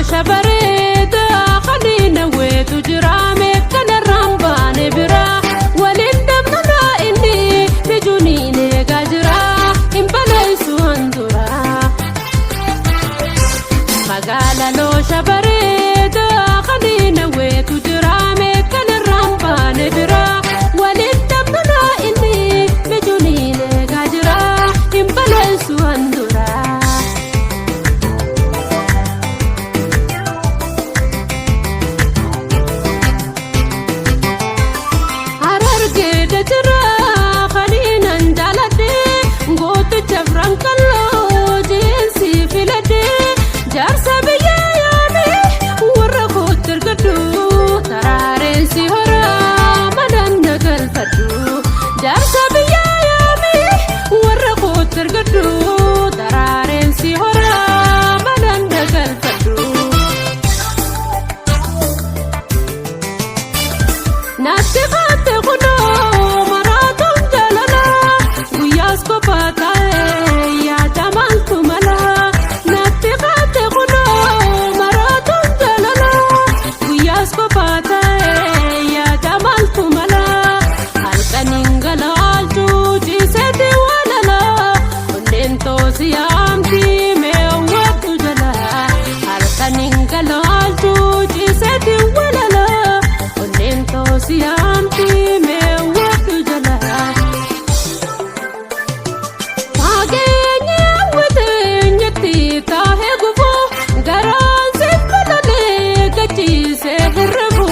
loosha bareedaa kaniina weetu jira meekanarraan baane bira waliin dhabnunaa inni mijuuniin eegaa jira hin baleessu handura. Magaala loosha bareedaa kaniina weetu jira meekanarraan baane bira waliin dhabnunaa inni mijuuniin eegaa jira hin baleessu handura. Harargeedha jira kaniinan jaaladhe gooticha Firankalloo jeensi filadhe jaarsa biyya yaame warra kootti ergadhu taraareensi horaa manaan na galfadhu jaarsa biyya yaame warra kootti ergadhu taraareensi horaa manaan na galfadhu. Natti kaatte kunoo maraatuun jaalala guyyaas kophaa taa'ee yaada maaltu mala. Natti kaatte kunoo maraatuun jaalala guyyaas kophaa taa'ee yaada maaltu mala. Halkaniin galaalchuu ciiseeti walala onneen toosi yaamti mee hawwatu jala. Halkaniin galaalchuu ciiseeti walala onneen toosi yaamti mee hawwatu jala. Fageenya hawwateenyatti taahee gufuu garaan siif balalee gachiisee hirribu.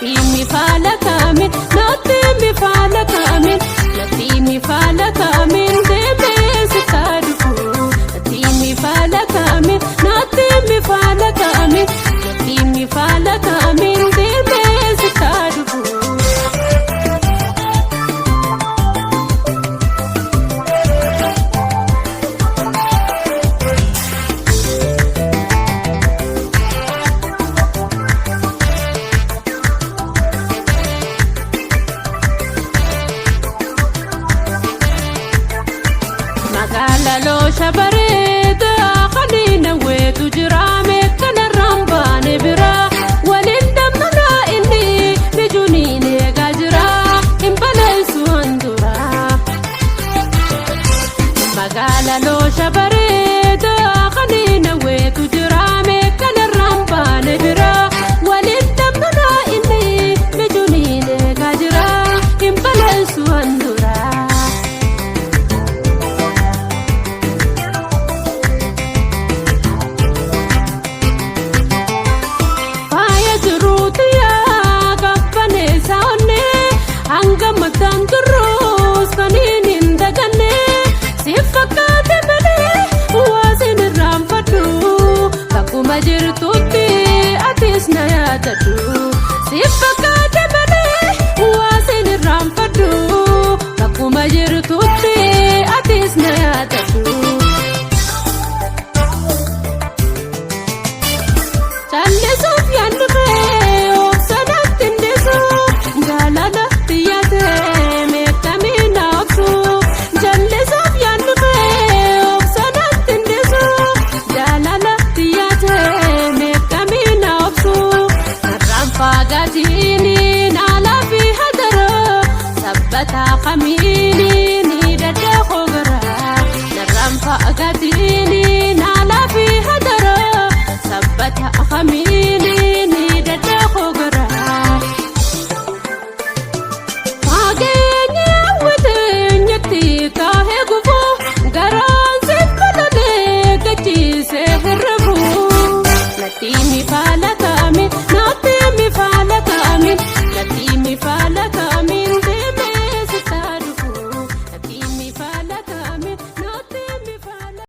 Natti faala kaamin natti faala kaamin natti faala kaamin deemee si taadhufu. Natti faala kaamin natti faala kaamin natti faala kaamin deemee si taadhufu. Magaala loosha bareedaa kaniina weetu jira meekanarraan baane bira waliin dhabnunaa inni mijuuniin eegaa jira hin baleessu handura. Magaala loosha bareedaa kaniina weetu jira meekanarraan baane bira waliin dhabnunaa inni mijuuniin eegaa jira hin baleessu handura. Faaya jiruutu yaa qabbaneessa onnee hanga mataan turruus kaniin hin daganne siif fakkaate malee waasin irraanfadhu bakkuma jirtutti atis na yaadadhu siif fakkaate malee waasin irraanfadhu bakkuma jirtutti atis na yaadadhu. Callisuuf yaaddu kee obsanatti hindisu jaalala xiyyaatee meeqamii na obsu. Callisuuf yaaddu kee obsanatti hindisu jaalala xiyyaatee meeqamii na obsu. Karraan faagaatiin naalaa fi hadaroo sabbataa kamii.